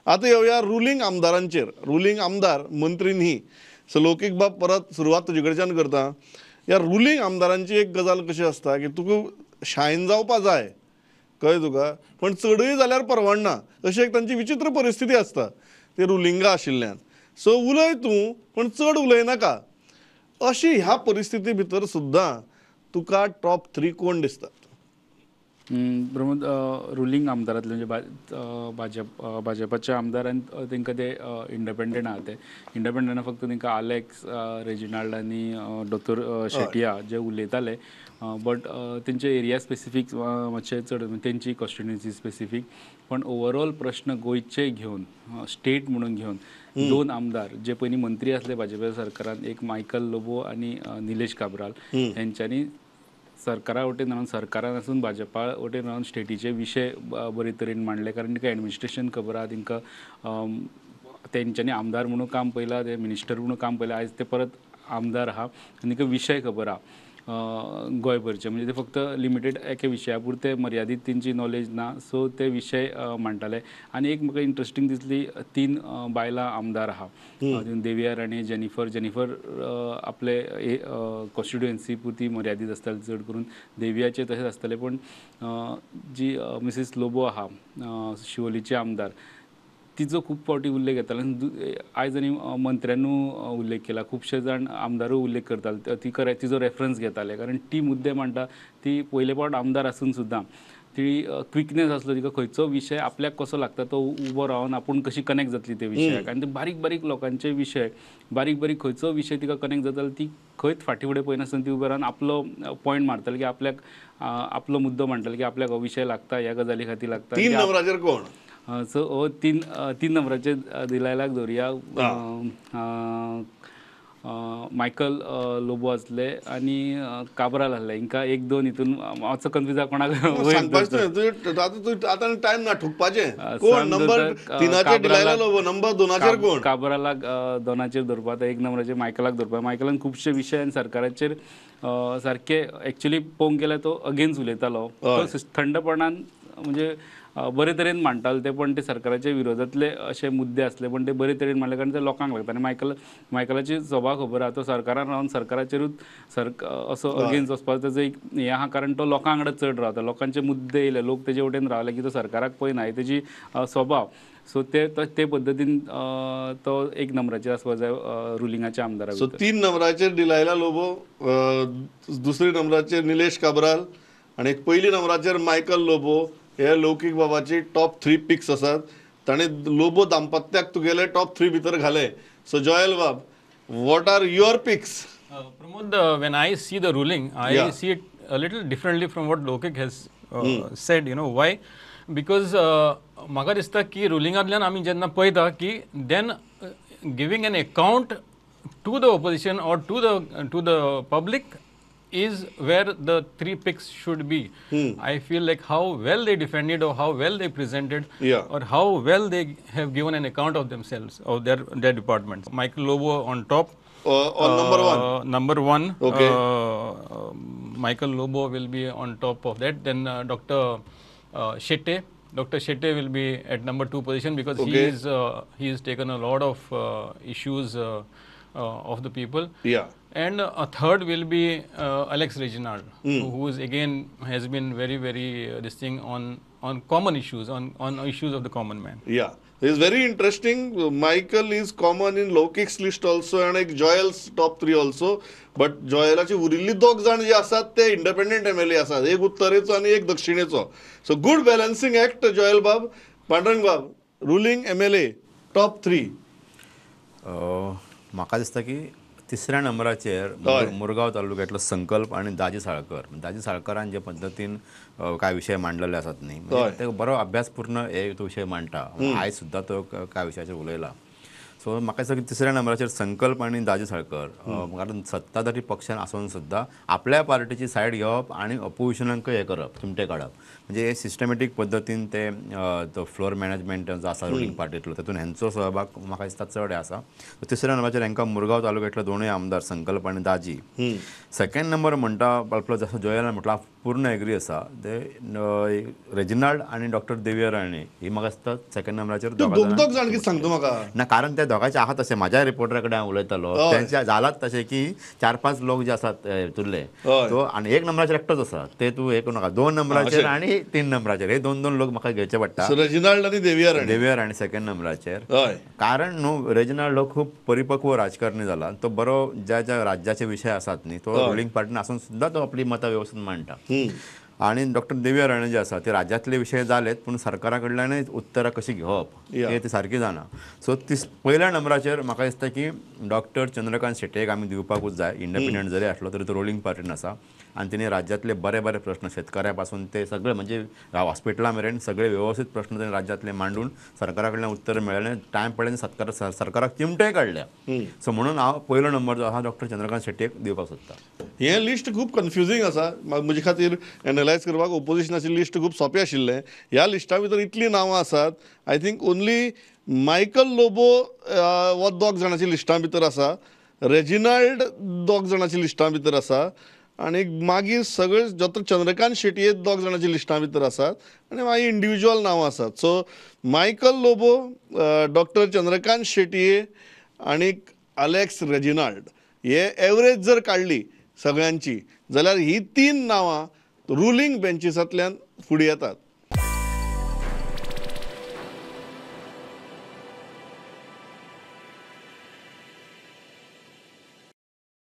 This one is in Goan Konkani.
आतां येवया रुलींग आमदारांचेर. रुलींग आमदार मंत्री न्ही. सो लौकीक बाब परत सुरवात तुजे कडच्यान करता. ह्या रुलींग आमदारांची एक गजाल कशी आसता की तुका शायन जावपा जाय, कळ्ळें तुका, पण चडूय जाल्यार परवडना, अशी एक तांची विचित्र परिस्थिती आसता ते रुलिंगा आशिल्ल्यान. सो उलय तूं पण चड उलयनाका. अशी ह्या परिस्थिती भितर सुद्दां तुका टॉप 3 कोण दिसतात? प्रमोद, रुलींग आमदारांतले म्हणजे भाजपाचे आमदार आनी तांकां ते इंडिपेंडंट आहा, ते इंडिपेंडंट फक्त तांकां आलेक्स रेजिनाल्ड आनी डॉक्टर शेटिया जे उलयताले, बट तेंचे एरिया स्पेसिफीक मातशे चड तेंची कॉन्स्टिट्युएन्सी स्पेसिफीक, पण ओवरऑल प्रश्न गोंयचे घेवन स्टेट म्हणून घेवन 2 आमदार जे पयलीं मंत्री आसले भाजपा सरकारान, एक मायकल लोबो आनी निलेश काब्राल, हेंच्यांनी सरकारा वटेन रावन, सरकारान आसून भाजपा वटेन रावन स्टेटीचे विशय बरे तरेन मांडले, कारण तांकां एडमिनिस्ट्रेशन खबर आहा, तांकां तेंच्यांनी आमदार म्हणून काम पळयलां, ते मिनिस्टर म्हणून काम पळयलां, आयज ते परत आमदार आहा आनी तांकां विशय खबर आहा गोंयभरचे, म्हणजे ते फक्त लिमिटेड एका विशया पुरते मर्यादीत तेंची नॉलेज ना, सो ते विशय मांडटाले. आनी एक म्हाका इंट्रस्टींग दिसली, 3 बायलां आमदार आहा, देविया राणे, जेनिफर, जेनिफर आपले कॉन्स्टिट्युएन्सी पुरती मर्यादीत आसताले चड करून, देवियाचे तशेंच आसतले, पण जी मिसीस लोबो आहा शिवोलीचे आमदार, तिचो खूब फावटी उल्लेख येतालो. आयज आनी मंत्र्यांनू उल्लेख केला, खुबशे जाण आमदारूय उल्लेख करताले, ती तिचो रेफरन्स घेताले, कारण ती मुद्दे मांडटा, ती पयले फावट आमदार आसून सुद्दां ती क्विकनेस आसलो, तिका खंयचो विशय आपल्याक कसो लागता तो उबो रावन आपूण कशी कनेक्ट जातली ते विशयाक, आनी ते बारीक बारीक लोकांचे विशय, बारीक बारीक खंयचो विशय तिका कनेक्ट जातालो, ती खंयच फाटीं फुडें पळयनासतना ती उबे रावन आपलो पॉयंट मारताली, की आपल्याक आपलो मुद्दो मांडटाली की आपल्याक हो विशय लागता, ह्या गजाली खातीर लागता. 3 नंबराचेर कोण? सो हो 3 नंबराचेर दिलायलाक दवरुया, मायकल लोबो आसले आनी काब्राल आसले, हिंकां 1 2 हितून मातसो कन्फ्यूज कोणाक आतां टायम ना ठुकपाचें. कोण नंबर 3 डिलायला लोबो, नंबर 2 कोण? काब्रालाक 2 दवरपा, आतां 1 नंबराचेर मायकलाक दवरपा. मायकलान खुबशे विशय आनी सरकाराचेर सारके एक्चुअली पळोवंक गेल्यार तो अगेन्स्ट उलयतालो, तो थंडपणान म्हणजे बरे तरेन मांडटाले ते, पण ते सरकाराच्या विरोधांतले अशे मुद्दे आसले, पण ते बरे तरेन मांडले कारण ते लोकांक लागता. आनी मायकलाची स्वभाव खबर आहा, तो सरकारान रावन सरकाराचेरूच असो अगेन्स्ट वचपाचो तेजो एक हें आहा, कारण तो लोकां वांगडा चड रावता, लोकांचे मुद्दे येयले, लोक तेजे वटेन रावले की तो सरकाराक पळयना, हे तेजी स्वभाव. सो ते पद्दतीन तो 1 नंबराचेर आसपाक जाय रुलिंगाच्या आमदारा. सो 3 नंबराचेर डिलायला लोबो, 2 नंबराचेर निलेश काब्राल आनी 1 नंबराचेर मायकल लोबो, हे लौकीक बाबाची टॉप 3 पिक्स आसात. ताणें लोबो दाम्पत्याक तुगेले टॉप 3 भितर घाले. सो जॉयल बाब, what are your picks? Pramod, when I see the ruling, I see it a little differently from what Loukik has said. You know why? Because म्हाका दिसता की रुलिंगांतल्यान आमी जेन्ना पळयता की then giving an account to the opposition or to the public is where the 3 picks should be. I feel like how well they defended or how well they presented, or how well they have given an account of themselves, of their departments. Michael Lobo on top. On number 1. Number 1. Okay. Michael Lobo will be on top of that. Then Dr. Shetty. Dr. Shetty will be at number 2 position because he has taken a lot of issues of the people. Yeah. And a third will be Alex Reginald, who is again has been very, very this thing on common issues, on issues of the common man. Yeah, it's very interesting. Michael is common in Loukik's list also and एक Joel's top 3 also. But Joelaची उरिल्ली 2 जाण जे आसात ते इंडिपेंडंट MLA आसात, एक उत्तरेचो आनी एक दक्षिणेचो. So good balancing act Joel बाब. पांडुरंग बाब, रुलिंग MLA top 3. म्हाका दिसता की 3 नंबराचेर मुरगांव तालुक्यांतलो संकल्प आनी दाजी साळकर. दाजी साळकरान जे पद्दतीन कांय विशय मांडलेले आसात न्ही, ते बरो अभ्यासपूर्ण हे तो विशय मांडटा, आयज सुद्दां तो कांय विशयाचेर उलयला. सो म्हाका दिसता की 3 नंबराचेर संकल्प आनी दाजी साळकर, कारण सत्ताधारी पक्षान आसून सुद्दां आपल्या पार्टीची सायड घेवप आनी अपोजिशनाक हें करप, चिमटे काडप, म्हणजे हे सिस्टमॅटीक पद्दतीन ते तो फ्लोर मॅनेजमेंट जो आसा रुलिंग पार्टींतलो तातूंत हेंचो सहभाग म्हाका दिसता चड आसा. 3 नंबराचेर हांकां मुरगांव तालुक्यांतले 2 आमदार संकल्प आनी दाजी. 2nd number म्हणटा आपलो जसो जॉयलान म्हटला पूर्ण एग्री आसा. ते रेजिनाल्ड आनी डॉक्टर देविया राणे ही म्हाका दिसता सेकंड नंबराचेर दोग दोग जाण कितें सांगता म्हाका ना, कारण ते दोगांचे आहा तशें. म्हाज्या रिपोर्टरा कडेन हांव उलयतालो, तेंचे जालात तशें की 4-5 लोक जे आसात हितूंतले, सो आनी एक नंबराचेर एकटोच आसा, ते तूं हे करूं नाका. 2 नंबराचेर आनी 3 नंबराचेर हे 2-2 लोक म्हाका घेवचे पडटा. रेजिनाल्ड आनी देविया राणे, देविया राणे सेकंड नंबराचेर. कारण न्हू रेजिनाल्ड हो खूब परिपक्व राजकारणी जाला, तो बरो ज्या ज्या राज्याचे विशय आसात न्ही तो रुलिंग पार्टीन आसून सुद्दां तो आपली मतां व्यवस्थित मांडटा. आनी डॉक्टर देविया राणे जे आसा ते राज्यांतले विशय जालेत, पूण सरकारा कडल्यानय उत्तरां कशी घेवप हे ते सारकी जाणा. सो ती पयल्या नंबराचेर म्हाका दिसता की डॉक्टर चंद्रकांत शेट्येक आमी दिवपाकूच जाय. इंडिपेंडंट जरी आसलो तरी तो रोलिंग पार्टीन आसा आनी तिणें राज्यांतले बरे बरे प्रश्न शेतकऱ्या पासून ते सगळे म्हणजे हॉस्पिटला मेरेन सगळे व्यवस्थित प्रश्न तेणे राज्यांतले मांडून सरकारा कडल्यान उत्तर मेळ्ळें, टायम पडले सरकाराक चिमटेय काडल्या. सो म्हणून हांव पयलो नंबर जो आसा डॉक्टर चंद्रकांत शेट्येक दिवपाक सोदता. हें लिस्ट खूब कन्फ्युजींग आसा म्हजे खातीर एनलायज करपाक. ओपोजिशनाची लिस्ट खूब सोंपें आशिल्लें. ह्या लिस्टा भितर इतलीं नांवां आसात, I think only Michael Lobo हो 2 जाणांच्या लिस्टां भितर आसा, रेजिनाल्ड 2 जाणांच्या लिस्टां भितर आसा, आनी मागीर सगळे डॉक्टर चंद्रकांत शेटये 2 जाणांच्या लिस्टां भितर आसात आनी मागीर इंडिविज्युअल नांवां आसात. So Michael Lobo, doctor Chandrakant Shetye आनी अलेक्स रेजिनाल्ड हे एवरेज जर काडली सगळ्यांची जाल्यार ही 3 नांवां रुलिंग बेंचिसांतल्यान फुडें येतात.